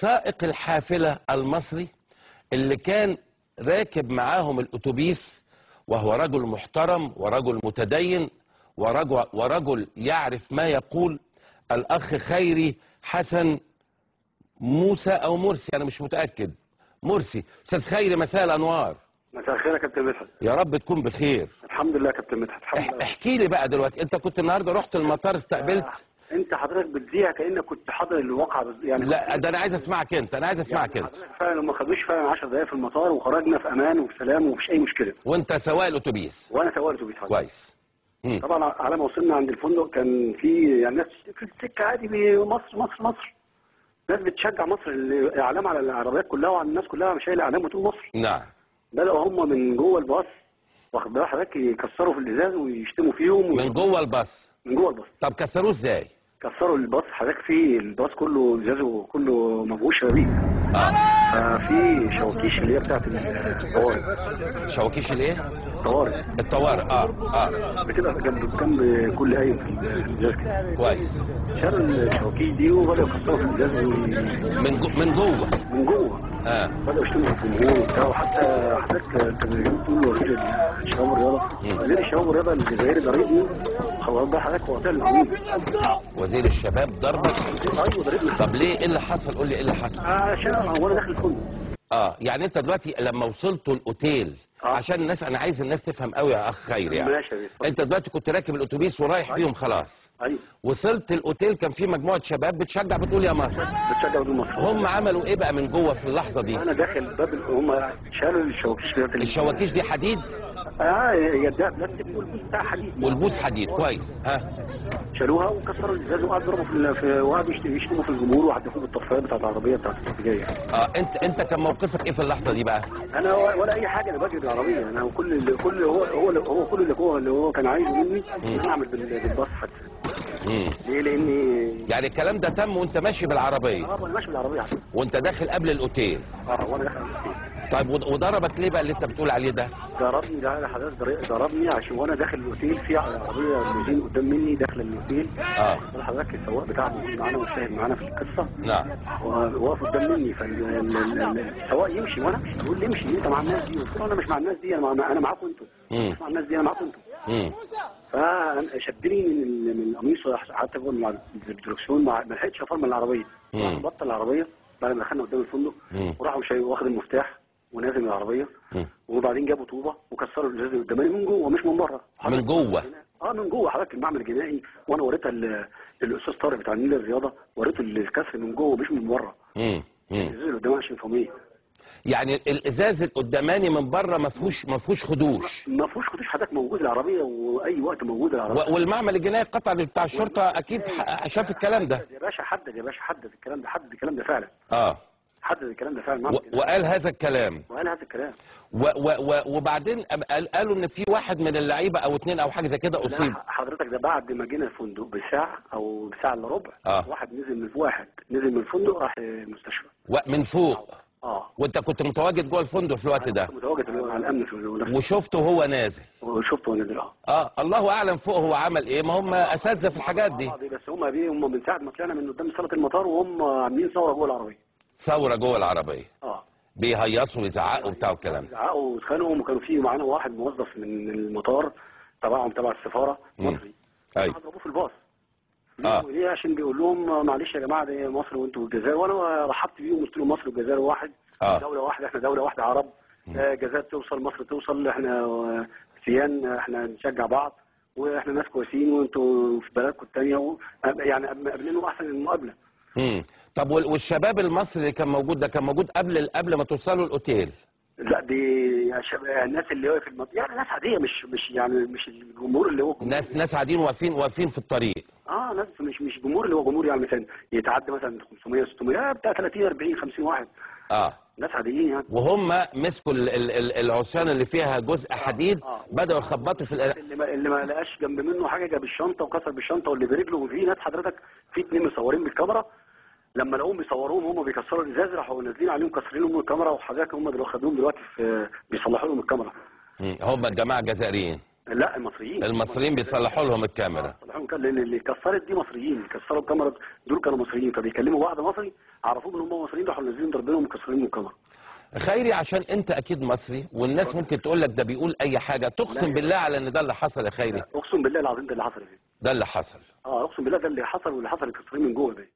سائق الحافلة المصري اللي كان راكب معاهم الأتوبيس، وهو رجل محترم ورجل متدين ورجل يعرف ما يقول، الأخ خيري حسن موسى أو مرسي، أنا مش متأكد، مرسي. أستاذ خيري مساء الأنوار. مساء الخير يا كابتن مدحت. يا رب تكون بخير. الحمد لله يا كابتن مدحت، الحمد لله. احكي لي بقى دلوقتي، أنت كنت النهارده رحت المطار استقبلت؟ انت حضرتك بتذيع كانك كنت حاضر الواقعة يعني. لا ده انا عايز اسمعك انت، انا عايز اسمعك يعني انت. فعلا ما خدوش فعلا 10 دقائق في المطار وخرجنا في امان وفي سلام ومفيش اي مشكلة. وانت سواق الاتوبيس؟ وانا سواق الاتوبيس. كويس. طبعا على ما وصلنا عند الفندق كان في يعني ناس في السكة عادي، مصر مصر مصر، ناس بتشجع مصر، الاعلام على العربيات كلها وعلى الناس كلها شايله اعلام وتقول مصر. نعم. بدأوا هم من جوه الباص، واخد بال حضرتك، يكسروا في الازاز ويشتموا فيهم من جوه الباص. من جوه الباص. طب كسروه ازاي؟ كسروا الباص حضرتك، في الباص كله ازازة كله ما فيهوش شبابيك. ففي شواكيش اللي هي بتاعت الطوارئ. شواكيش الايه؟ الطوارئ. الطوارئ. بتبقى جنب كل قايم في الازاز كده. كويس. شالوا الشواكيش دي وبدأوا يكسروا في الازاز من جوه. من جوه. بدأوا يشتموا في الجمهور وبتاع، وحتى حضرتك انت بتقول وزير الشباب والرياضة، وزير الشباب والرياضة الجزائري ضربني، خلاص بقى حضرتك وقتها العميد. وزير الشباب ضربك؟ ايوه ضربني. طب ليه؟ ايه اللي حصل؟ قول لي ايه اللي حصل؟ عشان وانا داخل الفندق. يعني انت دلوقتي لما وصلتوا الاوتيل، عشان الناس، انا عايز الناس تفهم قوي يا اخ خير يعني. ماشي. انت دلوقتي كنت راكب الاتوبيس ورايح بيهم خلاص. ايوه. وصلت الاوتيل كان في مجموعة شباب بتشجع بتقول يا مصر. بتشجع بتقول مصر. هم عملوا ايه بقى من جوه في اللحظة دي؟ انا داخل باب، هم شالوا الشواكيش. الشواكيش دي حديد؟ يديها بلاستيك والبوس بتاع حديد. والبوس حديد، كويس. ها. شالوها وكسروا الازاز وقعدوا يضربوا في وقعدوا يشتموا في الجمهور وحدفوه بالطفايه بتاعت العربية بتاعت الجاية. انت كان موقفك ايه في اللحظة دي بقى؟ انا ولا اي حاجة، انا بجري بالعربية، انا كل هو كل اللي هو كان عايزه مني ان اعمل بالباص حتى. ليه؟ لاني يعني الكلام ده تم وانت ماشي بالعربية. وانا ماشي بالعربية. وانت داخل قبل الاوتيل. وانا داخل الاوتيل. طيب وضربك ليه بقى اللي انت بتقول عليه ده؟ ضربني ده حضرتك، ضربني عشان وانا داخل الاوتيل في عربية ليموزين قدام مني داخله الاوتيل. حضرتك السواق بتاعه موجود معانا وشاهد معانا في القصة. نعم. واقف قدام مني، فالسواق يمشي وانا امشي، يقول لي امشي انت مع الناس دي، قلت له انا مش مع الناس دي، انا معاكم انتوا. مش مع الناس دي، انا معاكم انتوا. فشدني من القميص حتى مع الدركسيون، ما لحقتش افرمل العربية. بطل العربية بعد ما دخلنا قدام الفندق، وراحوا واخد المفتاح ونازل من العربية. وبعدين جابوا طوبة وكسروا الازاز اللي قدامي من جوه مش من بره. من جوه؟ من جوه حضرتك، المعمل الجنائي، وانا وريتها للاستاذ طارق بتاع النيل الرياضة، وريته الكسر من جوه مش من بره. الازاز اللي قدامي عشان فميه. يعني الازاز القداماني من بره ما فيهوش خدوش. ما فيهوش خدوش حضرتك، موجود العربية واي وقت موجود العربية. والمعمل الجنائي القطعي بتاع الشرطة اكيد شاف الكلام ده. يا باشا حدد، يا باشا حدد الكلام ده، حدد الكلام ده فعلا. حدد الكلام ده فعلا. وقال هذا الكلام. وقال هذا الكلام. وبعدين قالوا ان في واحد من اللعيبة او اتنين او حاجة زي كده اصيب. حضرتك ده بعد ما جينا الفندق بساعة او بساعة الا ربع، واحد نزل من الفندق راح المستشفى. من فوق. وانت كنت متواجد جوه الفندق في الوقت ده؟ كنت متواجد على الامن في الوقت. وشفته هو نازل. وشفته هو نازل. الله اعلم فوق هو عمل ايه، ما هم اساتذة في الحاجات دي. بس هم من ساعة ما طلعنا من قدام صاله المطار وهم عاملين ثورة جوه العربية. ثورة جوه العربية. بيهيصوا ويزعقوا وبتاع والكلام ده. بيزعقوا واتخانقوا، وكانوا في معانا واحد موظف من المطار تبعهم تبع السفارة مصري. ايوه. ضربوه في الباص. ليه؟ عشان بيقول لهم معلش يا جماعة دي مصر وانتوا والجزائر، وانا رحبت بيهم وقلت لهم مصر والجزائر واحد، دولة واحدة، احنا دولة واحدة عرب، الجزائر توصل مصر توصل، احنا سيان، احنا نشجع بعض، واحنا ناس كويسين، وانتوا في بلدكم الثانية، يعني قابلينهم احسن المقابلة. طب والشباب المصري اللي كان موجود ده كان موجود قبل ما توصلوا الاوتيل؟ لا دي الناس اللي هو في المنطقة، يعني ناس عادية، مش يعني مش الجمهور اللي هو ناس عاديين واقفين في الطريق. ناس مش جمهور اللي هو جمهور، يعني مثلا يتعدى مثلا 500 600 بتاع 30 40 50 واحد. ناس عاديين يعني. وهم مسكوا العصيان اللي فيها جزء حديد، بدأوا يخبطوا في اللي ما لقاش جنب منه حاجة جاب الشنطة وكسر بالشنطه واللي برجله. وفي ناس حضرتك في اتنين مصورين بالكاميرا، لما لقوهم بيصوروهم هم بيكسروا الازاز راحوا نازلين عليهم كسرين لهم الكاميرا، وحضرتك هم دلوقتي خدوهم دلوقتي في بيصلحوا لهم الكاميرا. هم الجماعة الجزائريين. لا المصريين. المصريين بيصلحوا لهم الكاميرا. صلحوا لهم، لان اللي كسرت دي مصريين، اللي كسروا الكاميرا دول كانوا مصريين، فبيكلموا بعض مصري، عرفوهم ان هم مصريين، راحوا نازلين ضربينهم ومكسرين الكاميرا. خيري عشان انت اكيد مصري والناس ممكن تقول لك ده بيقول اي حاجة، تقسم بالله على ان ده اللي حصل يا خيري؟ اقسم بالله العظيم ده اللي حصل. ده اللي حصل. اقسم بالله ده اللي حصل، واللي حصل الكسرين من جوه ده.